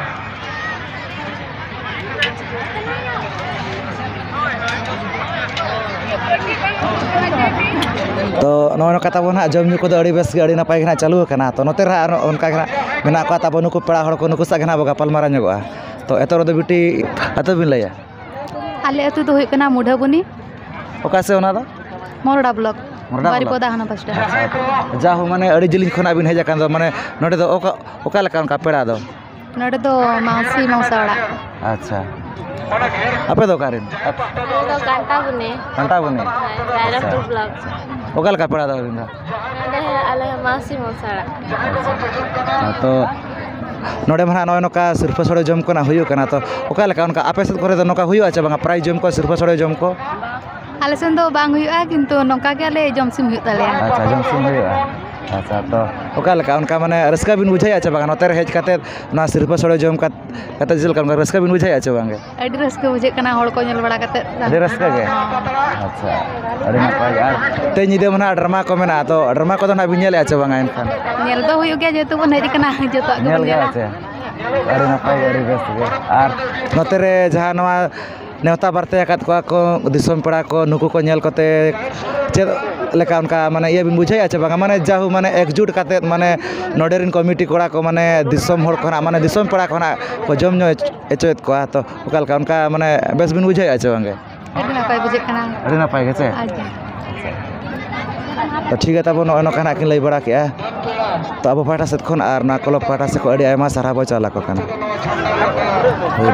ᱛᱚ, ᱱᱚᱜᱼᱚᱭ ᱱᱚᱝᱠᱟ ᱛᱟᱵᱚᱱ ᱦᱟᱸᱜ ᱡᱚᱢ ᱧᱩ ᱠᱚᱫᱚ ᱟᱹᱰᱤ ᱵᱮᱥ ᱜᱮ, ᱟᱹᱰᱤ ᱱᱟᱯᱟᱭ ᱜᱮ ᱦᱟᱸᱜ ᱪᱟᱹᱞᱩ ᱟᱠᱟᱱᱟ᱾ ᱛᱚ, ᱱᱚᱛᱮ ᱨᱮ ᱦᱟᱸᱜ ᱟᱨ ᱚᱱᱠᱟ ᱜᱮ ᱦᱟᱸᱜ ᱢᱮᱱᱟᱜ ᱠᱚᱣᱟ ᱛᱟᱵᱚ ᱱᱩᱠᱩ ᱯᱮᱲᱟ ᱦᱚᱲ ᱠᱚ, ᱱᱩᱠᱩ ᱥᱟᱶ ᱜᱮ ᱦᱟᱸᱜ ᱵᱚ ᱜᱟᱯᱟᱞ ᱢᱟᱨᱟᱣ ᱧᱚᱜᱚᱜᱼᱟ᱾ ᱛᱚ, ᱮᱛᱚᱦᱚᱵ ᱨᱮᱫᱚ ᱵᱤᱴᱤ ᱟᱹᱛᱩ ᱵᱤᱱ ᱞᱟᱹᱭᱟ? ᱟᱞᱮ ᱟᱹᱛᱩ ᱫᱚ ᱦᱩᱭᱩᱜ ᱠᱟᱱᱟ ᱢᱩᱰᱷᱟᱹᱵᱩᱱᱤ᱾ ᱚᱠᱟ ᱥᱮᱫ ᱚᱱᱟ ᱫᱚ? ᱢᱚᱨᱚᱰᱟ ᱵᱞᱚᱠ, ᱢᱚᱨᱚᱰᱟ ᱵᱞᱚᱠ᱾ ᱵᱟᱨᱤᱯᱚᱫᱟ ᱦᱟᱱᱟ ᱯᱟᱥᱴᱟ᱾ ᱟᱪᱪᱷᱟ, ᱡᱟ ᱦᱳ, ᱢᱟᱱᱮ ᱟᱹᱰᱤ ᱡᱤᱞᱤᱧ ᱠᱷᱚᱱᱟᱜ ᱵᱤᱱ ᱦᱮᱡ ᱟᱠᱟᱱ ᱫᱚ, ᱢᱟᱱᱮ ᱱᱚᱰᱮ ᱫᱚ ᱚᱠᱟ, ᱚᱠᱟ ᱞᱮᱠᱟ ᱚᱱᱠᱟ ᱯᱮᱲᱟ ᱫᱚ? ᱱᱚᱰᱮ ᱫᱚ ᱢᱟᱹᱥᱤ ᱢᱚᱥᱟ ᱚᱲᱟᱜ᱾ ᱟᱪᱪᱷᱟ, ᱟᱯᱮ ᱫᱚ ᱚᱠᱟ ᱨᱮᱱ? ᱟᱞᱮ ᱫᱚ ᱠᱟᱱᱴᱟᱵᱚᱱᱤ᱾ ᱠᱟᱱᱴᱟᱵᱚᱱᱤ? ᱦᱮᱸ, ᱨᱟᱭᱨᱚᱝᱯᱩᱨ ᱟᱪᱪᱷᱟ᱾ ᱵᱞᱚᱠ᱾ ᱚᱠᱟ ᱞᱮᱠᱟ ᱯᱮᱲᱟ ᱫᱚ ᱟᱹᱵᱤᱱ ᱫᱚ? ᱱᱚᱰᱮ ᱟᱞᱮ ᱢᱟᱹᱥᱤ ᱢᱚᱥᱟ ᱚᱲᱟᱜ᱾ ᱟᱪᱪᱷᱟ, ᱛᱚ ᱱᱚᱰᱮ ᱢᱟ ᱱᱟᱦᱟᱜ ᱱᱚᱜᱼᱚᱭ ᱱᱚᱝᱠᱟ ᱥᱤᱨᱯᱟᱹ ᱥᱚᱲᱮ ᱡᱚᱢ ᱠᱚ ᱱᱟᱦᱟᱜ ᱦᱩᱭᱩᱜ ᱠᱟᱱᱟ, ᱛᱚ ᱚᱠᱟ ᱞᱮᱠᱟ ᱚᱱᱠᱟ ᱟᱯᱮ ᱥᱮᱫ ᱠᱚᱨᱮ ᱫᱚ ᱱᱚᱝᱠᱟ ᱦᱩᱭᱩᱜᱼᱟ ᱪᱮ ᱵᱟᱝᱟ, ᱯᱨᱟᱭᱤᱡᱽ ᱡᱚᱢ ᱠᱚ, ᱥᱤᱨᱯᱟᱹ ᱥᱚᱲᱮ ᱡᱚᱢ ᱠᱚ? ᱟᱞᱮ ᱥᱮᱱ ᱫᱚ ᱵᱟᱝ ᱦᱩᱭᱩᱜᱼᱟ, ᱠᱤᱱᱛᱩ ᱱᱚᱝᱠᱟ ᱜᱮ ᱟᱞᱮ ᱡᱚᱢ ᱥᱤᱢ ᱦᱩᱭᱩᱜ ᱛᱟᱞᱮᱭᱟ᱾ ᱟᱪᱪᱷᱟ, ᱡᱚᱢ ᱥᱤᱢ ᱦᱩᱭᱩᱜᱼᱟ᱾ ᱟᱪᱪᱷᱟ, ᱛᱚ ᱚᱠᱟ ᱞᱮᱠᱟ ᱚᱱᱠᱟ ᱢᱟᱱᱮ ᱨᱟᱹᱥᱠᱟᱹ ᱵᱤᱱ ᱵᱩᱡᱷᱟᱹᱣᱮᱫᱼᱟ ᱪᱮ ᱵᱟᱝᱟ ᱱᱚᱛᱮ ᱨᱮ ᱦᱮᱡ ᱠᱟᱛᱮᱫ, ᱱᱚᱣᱟ ᱥᱤᱨᱯᱟᱹ ᱥᱚᱲᱮ ᱡᱚᱢ ᱠᱟᱛᱮ, ᱠᱟᱛᱮ ᱪᱮᱫ ᱞᱮᱠᱟ ᱚᱱᱠᱟ ᱨᱟᱹᱥᱠᱟᱹ ᱵᱤᱱ ᱵᱩᱡᱷᱟᱹᱣᱮᱫᱼᱟ ᱪᱮ ᱵᱟᱝᱜᱮ? ᱟᱹᱰᱤ ᱨᱟᱹᱥᱠᱟᱹ ᱵᱩᱡᱷᱟᱹᱜ ᱠᱟᱱᱟ ᱦᱚᱲ ᱠᱚ ᱧᱮᱞ ᱵᱟᱲᱟ ᱠᱟᱛᱮ᱾ ᱟᱹᱰᱤ ᱨᱟᱹᱥᱠᱟᱹ ᱜᱮ? ᱦᱚᱸ᱾ ᱟᱪᱪᱷᱟ, ᱟᱹᱰᱤ ᱱᱟᱯᱟᱭ ᱜᱮ᱾ ᱟᱨ ᱛᱮᱦᱮᱧ ᱧᱤᱫᱟᱹ ᱢᱟ ᱱᱟᱦᱟᱜ ᱰᱨᱟᱢᱟ ᱠᱚ ᱢᱮᱱᱟᱜᱼᱟ, ᱛᱚ ᱰᱨᱟᱢᱟ ᱠᱚᱫᱚ ᱱᱟᱦᱟᱜ ᱵᱤᱱ ᱧᱮᱞᱮᱫᱼᱟ ᱪᱮ ᱵᱟᱝᱟ ᱮᱱᱠᱷᱟᱱ? ᱧᱮᱞ ᱫᱚ ᱦᱩᱭᱩᱜ ᱜᱮᱭᱟ, ᱡᱮᱦᱮᱛᱩ ᱵᱚᱱ ᱦᱮᱡ ᱟᱠᱟᱱᱟ, ᱡᱚᱛᱚᱣᱟᱜ ᱧᱮᱞ ᱜᱮᱵᱚᱱ ᱜᱮ ᱧᱮᱞᱟ᱾ ᱟᱪᱪᱷᱟ᱾ ᱟᱹᱰᱤ ᱱᱟᱯᱟᱭ ᱜᱮ, ᱟᱹᱰᱤ ᱵᱮᱥ ᱜᱮ᱾ ᱟᱨ ᱱᱚᱛᱮ ᱨᱮ ᱡᱟᱦᱟᱸ ᱱᱚᱣᱟ ᱱᱮᱣᱛᱟ ᱵᱟᱨᱛᱮ ᱟᱠᱟᱫ ᱠᱚᱣᱟ ᱠᱚ ᱫᱤᱥᱚᱢ ᱯᱮᱲᱟ ᱠᱚ, ᱱᱩᱠᱩ ᱠᱚ ᱧᱮᱞ ᱠᱚᱛᱮ ᱪᱮᱫ ᱞᱮᱠᱟ ᱚᱱᱠᱟ ᱢᱟᱱᱮ ᱤᱭᱟᱹ ᱵᱤᱱ ᱵᱩᱡᱷᱟᱹᱣᱮᱫᱼᱟ ᱪᱮ ᱵᱟᱝᱟ? ᱢᱟᱱᱮ ᱡᱟᱦᱩ ᱢᱟᱱᱮ ᱮᱠᱡᱩᱴ ᱠᱟᱛᱮᱫ ᱢᱟᱱᱮ ᱱᱚᱰᱮ ᱨᱮᱱ ᱠᱚᱢᱤᱴᱤ ᱠᱚᱲᱟ ᱠᱚ ᱢᱟᱱᱮ ᱫᱤᱥᱚᱢ ᱦᱚᱲ ᱠᱷᱚᱱᱟᱜ ᱢᱟᱱᱮ ᱫᱤᱥᱚᱢ ᱯᱮᱲᱟ ᱠᱷᱚᱱᱟᱜ ᱠᱚ ᱡᱚᱢ ᱧᱩ ᱦᱚᱪᱚᱭᱮᱫ ᱠᱚᱣᱟ, ᱛᱚ ᱚᱠᱟ ᱞᱮᱠᱟ ᱚᱱᱠᱟ ᱢᱟᱱᱮ ᱵᱮᱥ ᱵᱤᱱ ᱵᱩᱡᱷᱟᱹᱣᱮᱫᱼᱟ ᱪᱮ ᱵᱟᱝᱜᱮ? ᱟᱹᱰᱤ ᱱᱟᱯᱟᱭ ᱵᱩᱡᱷᱟᱹᱜ ᱠᱟᱱᱟ᱾ ᱟᱹᱰᱤ ᱱᱟᱯᱟᱭ ᱜᱮ ᱪᱮ? ᱟᱪᱪᱷᱟ᱾ ᱛᱚ ᱴᱷᱤᱠ ᱜᱮᱭᱟ ᱛᱟᱵᱚᱱ, ᱱᱚᱜᱼᱚᱭ ᱱᱚᱝᱠᱟ ᱱᱟᱜ ᱠᱤᱱ ᱞᱟᱹᱭ ᱵᱟᱲᱟ ᱠᱮᱜᱼᱟ᱾ ᱛᱚ ᱟᱵᱚ ᱯᱟᱦᱴᱟ ᱥᱮᱫ ᱠᱷᱚᱱ ᱟᱨ ᱱᱚᱣᱟ ᱠᱞᱟᱵᱽ ᱯᱟᱦᱴᱟ ᱥᱮᱫ ᱠᱷᱚᱱ ᱟᱹᱰᱤ ᱟᱭᱢᱟ ᱥᱟᱨᱦᱟᱣ ᱵᱚ ᱪᱟᱞ ᱟᱠᱚ ᱠᱟᱱᱟ᱾ ᱦᱳᱭ᱾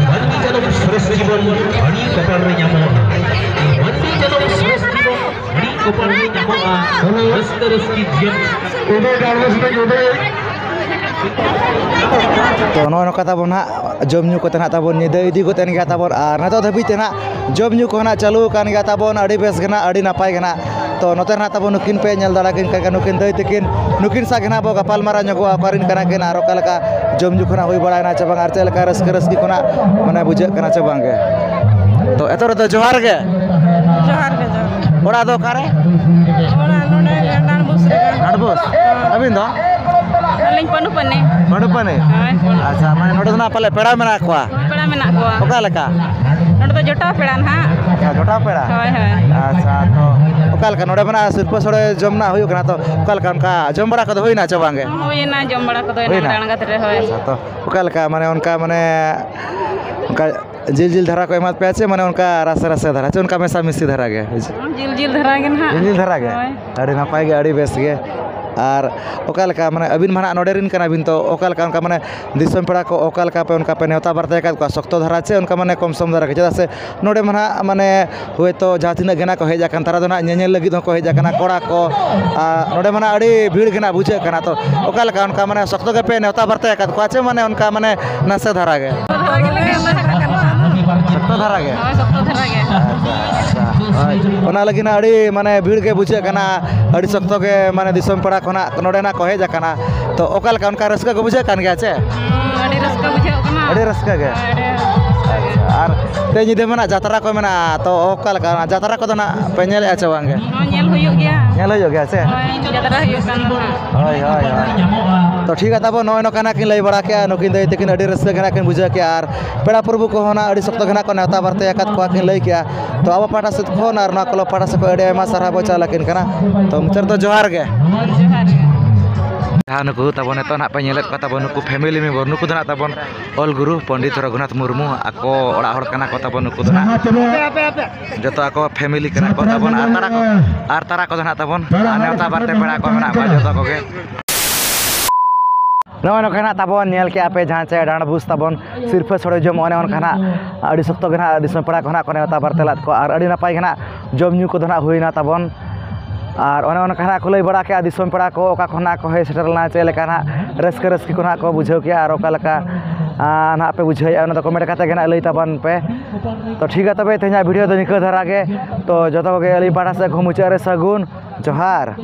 ᱢᱟᱹᱱᱢᱤ ᱡᱟᱱᱟᱢ ᱥᱚᱨᱮᱥ ᱡᱤᱵᱚᱱ ᱦᱟᱹᱱᱤ ᱠᱚᱯᱟᱞ ᱨᱮ ᱧᱟᱢᱚᱜᱼᱟ᱾ ᱢᱟᱹᱱᱢᱤ ᱡᱟᱱᱟᱢ ᱥᱚᱨᱮᱥ ᱡᱤᱵᱚᱱ ᱦᱟᱹᱱᱤ ᱠᱚᱯᱟᱞ ᱨᱮ ᱧᱟᱢᱚᱜᱼᱟ᱾ ᱨᱟᱹᱥᱠᱟᱹ ᱨᱟᱹᱥᱠᱤ ᱡᱤᱭᱚᱱ᱾ ᱛᱚ ᱱᱚᱜᱼᱚᱭ ᱱᱚᱝᱠᱟ ᱛᱟᱵᱚᱱ ᱦᱟᱸᱜ ᱡᱚᱢ ᱧᱩ ᱠᱚᱛᱮ ᱱᱟᱦᱟᱜ ᱛᱟᱵᱚᱱ ᱧᱤᱫᱟᱹ ᱤᱫᱤ ᱜᱚᱫ ᱮᱱ ᱜᱮᱭᱟ ᱛᱟᱵᱚᱱ, ᱟᱨ ᱱᱤᱛᱚᱜ ᱫᱷᱟᱹᱵᱤᱡ ᱛᱮ ᱱᱟᱦᱟᱜ ᱡᱚᱢ ᱧᱩ ᱠᱚ ᱱᱟᱦᱟᱜ ᱪᱟᱹᱞᱩ ᱟᱠᱟᱱ ᱜᱮᱭᱟ ᱛᱟᱵᱚᱱ, ᱟᱹᱰᱤ ᱵᱮᱥ ᱜᱮ ᱱᱟᱦᱟᱜ, ᱟᱹᱰᱤ ᱱᱟᱯᱟᱭ ᱜᱮ ᱱᱟᱦᱟᱜ᱾ ᱛᱚ ᱱᱚᱛᱮ ᱨᱮ ᱱᱟᱦᱟᱜ ᱛᱟᱵᱚᱱ ᱱᱩᱠᱤᱱ ᱯᱮ ᱧᱮᱞ ᱫᱟᱲᱮ ᱠᱤᱱ ᱠᱟᱱ ᱜᱮᱭᱟ, ᱱᱩᱠᱤᱱ ᱫᱟᱹᱭ ᱛᱟᱹᱠᱤᱱ, ᱱᱩᱠᱤᱱ ᱥᱟᱶ ᱜᱮ ᱱᱟᱦᱟᱜ ᱵᱚ ᱜᱟᱯᱟᱞ ᱢᱟᱨᱟᱣ ᱧᱚᱜᱚᱜᱼᱟ, ᱚᱠᱟ ᱨᱮᱱ ᱠᱟᱱᱟ ᱠᱤᱱ ᱟᱨ ᱚᱠᱟ ᱞᱮᱠᱟ ᱡᱚᱢ ᱧᱩ ᱠᱚ ᱱᱟᱦᱟᱜ ᱦᱩᱭ ᱵᱟᱲᱟᱭᱮᱱᱟ ᱪᱮ ᱵᱟᱝ, ᱟᱨ ᱪᱮᱫ ᱞᱮᱠᱟ ᱨᱟᱹᱥᱠᱟᱹ ᱨᱟᱹᱥᱠᱤ ᱠᱚ ᱱᱟᱦᱟᱜ ᱢᱟᱱᱮ ᱵᱩᱡᱷᱟᱹᱜ ᱠᱟᱱᱟ ᱪᱮ ᱵᱟᱝ ᱜᱮ᱾ ᱛᱚ ᱮᱛᱚᱦᱚᱵ ᱨᱮᱫᱚ ᱡᱚᱦᱟᱨ ᱜᱮ᱾ ᱡᱚᱦᱟᱨ ᱜᱮ, ᱡᱚᱦᱟᱨ᱾ ᱚᱲᱟᱜ ᱫᱚ ᱚᱠᱟᱨᱮ? ᱚᱲᱟᱜ ᱱᱚᱰᱮ ᱰᱟᱸᱰᱵᱳᱥ ᱨᱮᱜᱮ᱾ ᱰᱟᱸᱰᱵᱳᱥ? ᱦᱮᱸ᱾ ᱟᱹᱵᱤᱱ ᱫᱚ? ᱟᱹᱞᱤᱧ ᱯᱟᱹᱰᱩᱯᱟᱹᱱᱤ᱾ ᱯᱟᱹᱰᱩᱯᱟᱹᱱᱤ? ᱦᱳᱭ, ᱯᱟᱹᱰᱩᱯᱟᱹᱱᱤ᱾ ᱟᱪᱪᱷᱟ, ᱢᱟᱱᱮ ᱱᱚᱰᱮ ᱫᱚ ᱱᱟᱜ ᱯᱟᱞᱮ ᱯᱮᱲᱟ ᱢᱮᱱᱟᱜ ᱠᱚᱣᱟ? ᱦᱳᱭ, ᱯᱮᱲᱟ ᱢᱮᱱᱟᱜ ᱠᱚᱣᱟ᱾ ᱚᱠᱟ ᱞᱮᱠᱟ? ᱱᱚᱰᱮ ᱫᱚ ᱡᱚᱴᱟᱣ ᱯᱮᱲᱟ ᱱᱟᱦᱟᱜ᱾ ᱟᱪᱪᱷᱟ, ᱡᱚᱴᱟᱣ ᱯᱮᱲᱟ? ᱦᱳᱭ, ᱦᱳᱭ᱾ ᱟᱪᱪᱷᱟ, ᱛᱚ ᱚᱠᱟ ᱞᱮᱠᱟ ᱱᱚᱰᱮ ᱢᱟ ᱱᱟᱜ ᱥᱤᱨᱯᱟᱹ ᱥᱳᱲᱮ ᱡᱚᱢ ᱱᱟᱜ ᱦᱩᱭᱩᱜ ᱠᱟᱱᱟ, ᱛᱚ ᱚᱠᱟ ᱞᱮᱠᱟ ᱚᱱᱠᱟ ᱡᱚᱢ ᱵᱟᱲᱟ ᱠᱚᱫᱚ ᱦᱩᱭᱱᱟ ᱪᱮ ᱵᱟᱝ ᱜᱮ? ᱦᱩᱭᱱᱟ, ᱡᱚᱢ ᱵᱟᱲᱟ ᱠᱚᱫᱚ ᱦᱩᱭᱱᱟ? ᱮᱱᱟᱝ ᱟᱬᱜᱟᱛ ᱨᱮ, ᱦᱳᱭ᱾ ᱟᱪᱪᱷᱟ, ᱛᱚ ᱚᱠᱟ ᱞᱮᱠᱟ ᱢᱟᱱᱮ ᱚᱱᱠᱟ ᱢᱟᱱᱮ ᱚᱱᱠᱟ ᱡᱤᱞ ᱡᱤᱞ ᱫᱷᱟᱨᱟ ᱠᱚ ᱮᱢᱟᱫ ᱯᱮᱭᱟ ᱪᱮ ᱢᱟᱱᱮ ᱚᱱᱠᱟ ᱨᱟᱥᱮ ᱨᱟᱥᱮ ᱫᱷᱟᱨᱟ ᱪᱮ ᱚᱱᱠᱟ ᱢᱮᱥᱟ ᱢᱤᱥᱤ ᱫᱷᱟᱨᱟ ᱜᱮ? ᱡᱤᱞ ᱡᱤᱞ ᱫᱷᱟᱨᱟ ᱜᱮ ᱱᱟᱦᱟᱜ᱾ ᱡᱤᱞ ᱡᱤᱞ ᱫᱷᱟᱨᱟ ᱜᱮ? ᱦᱳᱭ᱾ ᱟᱹᱰᱤ ᱱᱟᱯᱟᱭ ᱜᱮ, ᱟᱹᱰᱤ ᱵᱮᱥ ᱜᱮ᱾ ᱟᱨ ᱚᱠᱟ ᱞᱮᱠᱟ, ᱢᱟᱱᱮ, ᱟᱹᱵᱤᱱ ᱢᱟ ᱱᱟᱦᱟᱜ ᱱᱚᱰᱮ ᱨᱮᱱ ᱠᱟᱱᱟ ᱵᱤᱱ, ᱛᱚ ᱚᱠᱟ ᱞᱮᱠᱟ ᱚᱱᱠᱟ, ᱢᱟᱱᱮ, ᱫᱤᱥᱚᱢ ᱯᱮᱲᱟ ᱠᱚ ᱚᱠᱟ ᱞᱮᱠᱟ ᱯᱮ, ᱚᱱᱠᱟ ᱯᱮ ᱱᱮᱣᱛᱟ ᱵᱟᱨᱛᱮ ᱟᱠᱟᱫ ᱠᱚᱣᱟ? ᱥᱚᱠᱛᱚ ᱫᱷᱟᱨᱟ ᱪᱮ ᱚᱱᱠᱟ, ᱢᱟᱱᱮ, ᱠᱚᱢ ᱥᱚᱢ ᱫᱷᱟᱨᱟ ᱜᱮ? ᱪᱮᱫᱟᱜ ᱥᱮ ᱱᱚᱰᱮ ᱢᱟ ᱱᱟᱦᱟᱜ, ᱢᱟᱱᱮ, ᱦᱳᱭᱛᱳ ᱡᱟᱦᱟᱸ ᱛᱤᱱᱟᱹᱜ ᱜᱮ ᱱᱟᱦᱟᱜ ᱠᱚ ᱦᱮᱡ ᱟᱠᱟᱱ, ᱛᱟᱨᱟ ᱫᱚ ᱱᱟᱦᱟᱜ ᱧᱮᱧᱮᱞ ᱞᱟᱹᱜᱤᱫ ᱦᱚᱸᱠᱚ ᱦᱮᱡ ᱟᱠᱟᱱᱟ, ᱠᱚᱲᱟ ᱠᱚ᱾ ᱟᱨ ᱱᱚᱰᱮ ᱢᱟ ᱱᱟᱦᱟᱜ ᱟᱹᱰᱤ ᱵᱷᱤᱲ ᱜᱮ ᱱᱟᱦᱟᱜ ᱵᱩᱡᱷᱟᱹᱜ ᱠᱟᱱᱟ᱾ ᱛᱚ ᱚᱠᱟ ᱞᱮᱠᱟ, ᱚᱱᱠᱟ, ᱢᱟᱱᱮ, ᱥᱚᱠᱛᱚ ᱜᱮᱯᱮ ᱱᱮᱣᱛᱟ ᱵᱟᱨᱛᱮ ᱟᱠᱟᱫ ᱠᱚᱣᱟ ᱪᱮ, ᱢᱟᱱᱮ, ᱚᱱᱠᱟ, ᱢᱟᱱᱮ, ᱱᱟᱥᱮ ᱫᱷᱟᱨᱟ ᱜᱮ? ᱥᱚᱠᱛᱚ ᱫᱷᱟᱨᱟ ᱜᱮᱞᱮ ᱱᱮᱣᱛᱟ ᱟᱠᱟᱫ ᱠᱚᱣᱟ᱾ ᱥᱚᱠᱛᱚ ᱫᱷᱟᱨᱟ ᱜᱮ? ᱦᱳᱭ, ᱥᱚᱠᱛᱚ ᱫᱷᱟᱨᱟ ᱜᱮ᱾ ᱟᱪᱪᱷᱟ, ᱟᱪᱪᱷᱟ, ᱦᱳᱭ᱾ ᱚᱱᱟ ᱞᱟᱹᱜᱤᱫ ᱱᱟᱦᱟᱜ ᱟᱹᱰᱤ, ᱢᱟᱱᱮ, ᱵᱷᱤᱲ ᱜᱮ ᱵᱩᱡᱷᱟᱹᱜ ᱠᱟᱱᱟ, ᱟᱹᱰᱤ ᱥᱚᱠᱛᱚ ᱜᱮ, ᱢᱟᱱᱮ, ᱫᱤᱥᱚᱢ ᱯᱮᱲᱟ ᱠᱷᱚᱱᱟᱜ ᱱᱚᱰᱮ ᱱᱟᱦᱟᱜ ᱠᱚ ᱦᱮᱡ ᱟᱠᱟᱱᱟ᱾ ᱛᱚ ᱚᱠᱟ ᱞᱮᱠᱟ, ᱚᱱᱠᱟ ᱨᱟᱹᱥᱠᱟᱹ ᱠᱚ ᱵᱩᱡᱷᱟᱹᱜ ᱠᱟᱱ ᱜᱮᱭᱟ ᱪᱮ? ᱦᱩᱸ, ᱟᱹᱰᱤ ᱨᱟᱹᱥᱠᱟᱹ ᱵᱩᱡᱷᱟᱹᱜ ᱠᱟᱱᱟ᱾ ᱟᱹᱰᱤ ᱨᱟᱹᱥᱠᱟᱹ ᱜᱮ? ᱦᱳᱭ, ᱟᱹᱰᱤ ᱨᱟᱹᱥᱠᱟᱹ ᱜᱮ᱾ ᱟᱨ ᱛᱮ ᱧᱤᱫᱟᱹ ᱢᱟ ᱱᱟᱦᱟᱜ ᱡᱟᱛᱨᱟ ᱠᱚ ᱢᱮᱱᱟᱜᱼᱟ, ᱛᱚ ᱚᱠᱟ ᱞᱮᱠᱟ, ᱚᱱᱟ ᱡᱟᱛᱨᱟ ᱠᱚᱫᱚ ᱱᱟᱦᱟᱜ ᱯᱮ ᱧᱮᱞᱮᱫᱼᱟ ᱪᱮ ᱵᱟᱝ ᱜᱮ? ᱦᱚᱸ, ᱧᱮᱞ ᱦᱩᱭᱩᱜ ᱜᱮᱭᱟ᱾ ᱧᱮᱞ ᱦᱩᱭᱩᱜ ᱜᱮᱭᱟ ᱥᱮ? ᱦᱳᱭ, ᱡᱟᱛᱨᱟ ᱦᱩᱭᱩᱜ ᱠᱟᱱ ᱫᱚ ᱱᱟᱦᱟᱜ᱾ ᱦᱳᱭ, ᱦᱳᱭ, ᱦᱳᱭ᱾ ᱛᱚ ᱴᱷᱤᱠ ᱜᱮᱭᱟ ᱛᱟᱵᱚᱱ, ᱱᱚᱜᱼᱚᱭ ᱱᱚᱝᱠᱟ ᱱᱟᱦᱟᱜ ᱠᱤᱱ ᱞᱟᱹᱭ ᱵᱟᱲᱟ ᱠᱮᱜᱼᱟ, ᱱᱩᱠᱤᱱ ᱫᱟᱹᱭ ᱛᱟᱹᱠᱤᱱ ᱟᱹᱰᱤ ᱨᱟᱹᱥᱠᱟᱹ ᱜᱮ ᱱᱟᱦᱟᱜ ᱠᱤᱱ ᱵᱩᱡᱷᱟᱹᱣ ᱠᱮᱜᱼᱟ, ᱟᱨ ᱯᱮᱲᱟ ᱯᱨᱚᱵᱷᱩ ᱠᱚᱦᱚᱸ ᱱᱟᱦᱟᱜ ᱟᱹᱰᱤ ᱥᱚᱠᱛᱚ ᱜᱮ ᱱᱟᱦᱟᱜ ᱠᱚ ᱱᱮᱣᱛᱟ ᱵᱟᱨᱛᱮ ᱟᱠᱟᱫ ᱠᱚᱣᱟ ᱠᱤᱱ ᱞᱟᱹᱭ ᱠᱮᱜᱼᱟ᱾ ᱛᱚ ᱟᱵᱚ ᱯᱟᱦᱴᱟ ᱥᱮᱫ ᱠᱷᱚᱱ ᱟᱨ ᱱᱚᱣᱟ ᱠᱞᱟᱵᱽ ᱯᱟᱦᱴᱟ ᱥᱮᱫ ᱠᱷᱚᱱ ᱟᱹᱰᱤ ᱟᱭᱢᱟ ᱥᱟᱨᱦᱟᱣ ᱵᱚ ᱪᱟᱞ ᱟᱹᱠᱤᱱ ᱠᱟᱱᱟ᱾ ᱛᱚ ᱢᱩᱪᱟᱹᱫ ᱨᱮᱫᱚ ᱡᱚᱦᱟᱨ ᱜᱮ᱾ ᱡᱚᱦᱟᱨ ᱜᱮ᱾ ᱡᱟᱦᱟᱸ ᱱᱩᱠᱩ ᱛᱟᱵᱚᱱ ᱱᱤᱛᱚᱜ ᱱᱟᱦᱟᱜ ᱯᱮ ᱧᱮᱞᱮᱫ ᱠᱚᱣᱟ ᱛᱟᱵᱚᱱ, ᱱᱩᱠᱩ family member, ᱱᱩᱠᱩ ᱫᱚ ᱱᱟᱦᱟᱜ ᱛᱟᱵᱚᱱ ᱚᱞ ᱜᱩᱨᱩ ᱯᱚᱱᱰᱤᱛ ᱨᱚᱜᱷᱩᱱᱟᱛᱷ ᱢᱩᱨᱢᱩ, ᱟᱠᱚ ᱚᱲᱟᱜ ᱦᱚᱲ ᱠᱟᱱᱟ ᱠᱚ ᱛᱟᱵᱚᱱ ᱱᱩᱠᱩ ᱫᱚ ᱱᱟᱦᱟᱜ᱾ ᱡᱚᱛᱚ ᱟᱠᱚ family ᱠᱟᱱᱟ ᱠᱚ ᱛᱟᱵᱚᱱ, ᱟᱨ ᱛᱟᱨᱟ ᱠᱚ, ᱟᱨ ᱛᱟᱨᱟ ᱠᱚᱫᱚ ᱱᱟᱦᱟᱜ ᱛᱟᱵᱚᱱ, ᱟᱨ ᱱᱮᱣᱛᱟ ᱵᱟᱨᱛᱮ ᱯᱮᱲᱟ ᱠᱚ ᱢᱮᱱᱟᱜ ᱠᱚᱣᱟ ᱡᱚᱛᱚ ᱠᱚᱜᱮ᱾ ᱱᱚᱜᱼᱚᱭ ᱱᱚᱝᱠᱟ ᱱᱟᱦᱟᱜ ᱛᱟᱵᱚᱱ ᱧᱮᱞ ᱠᱮᱜᱼᱟ ᱯᱮ ᱡᱟᱦᱟᱸ ᱪᱮ ᱰᱟᱸᱰᱵᱩᱥ ᱛᱟᱵᱚᱱ ᱥᱤᱨᱯᱷᱟᱹ ᱥᱚᱲᱮ ᱡᱚᱢ, ᱚᱱᱮ ᱚᱱᱠᱟ ᱱᱟᱦᱟᱜ ᱟᱹᱰᱤ ᱥᱚᱠᱛᱚ ᱜᱮ ᱱᱟᱦᱟᱜ ᱫᱤᱥᱚᱢ ᱯᱮᱲᱟ ᱠᱚ ᱱᱟᱦᱟᱜ ᱠᱚ ᱱᱮᱣᱛᱟ ᱵᱟᱨᱛᱮ ᱞᱮᱫ ᱠᱚᱣᱟ, ᱟᱨ ᱟᱹᱰᱤ ᱱᱟᱯᱟᱭ ᱜᱮ ᱱᱟᱦᱟᱜ ᱡᱚᱢ ᱧᱩ ᱠᱚᱫᱚ ᱱᱟᱦᱟᱜ ᱦᱩᱭᱱᱟ ᱛᱟᱵᱚᱱ᱾ ᱟᱨ ᱚᱱᱮ ᱚᱱᱠᱟ ᱱᱟᱦᱟᱜ ᱠᱚ ᱞᱟᱹᱭ ᱵᱟᱲᱟ ᱠᱮᱜᱼᱟ ᱫᱤᱥᱚᱢ ᱯᱮᱲᱟ ᱠᱚ ᱚᱠᱟ ᱠᱷᱚᱱ ᱱᱟᱦᱟᱜ ᱠᱚ ᱦᱮᱡ ᱥᱮᱴᱮᱨ ᱞᱮᱱᱟ, ᱪᱮᱫ ᱞᱮᱠᱟ ᱱᱟᱦᱟᱜ ᱨᱟᱹᱥᱠᱟᱹ ᱨᱟᱹᱥᱠᱤ ᱠᱚ ᱱᱟᱦᱟᱜ ᱠᱚ ᱵᱩᱡᱷᱟᱹᱣ ᱠᱮᱜᱼᱟ, ᱟᱨ ᱚᱠᱟ ᱞᱮᱠᱟ, ᱟᱸ, ᱱᱟᱦᱟᱜ ᱯᱮ ᱵᱩᱡᱷᱟᱹᱣᱮᱫᱼᱟ, ᱚᱱᱟ ᱫᱚ comment ᱠᱟᱛᱮ ᱜᱮ ᱱᱟᱦᱟᱜ ᱞᱟᱹᱭ ᱛᱟᱵᱚᱱ ᱯᱮ᱾ ᱛᱚ ᱴᱷᱤᱠ ᱜᱮᱭᱟ ᱛᱚᱵᱮ, ᱛᱮᱦᱮᱧᱟᱜ video ᱫᱚ ᱱᱤᱝᱠᱟᱹ ᱫᱷᱟᱨᱟ ᱜᱮ᱾ ᱛᱚ ᱡᱚᱛᱚ ᱠᱚᱜᱮ ᱟᱹᱞᱤᱧ ᱯᱟᱦᱴᱟ ᱥᱮᱫ ᱠᱷᱚᱱ ᱢᱩᱪᱟᱹᱫ ᱨᱮ ᱥᱟᱹᱜᱩᱱ ᱡᱚᱦᱟᱨ᱾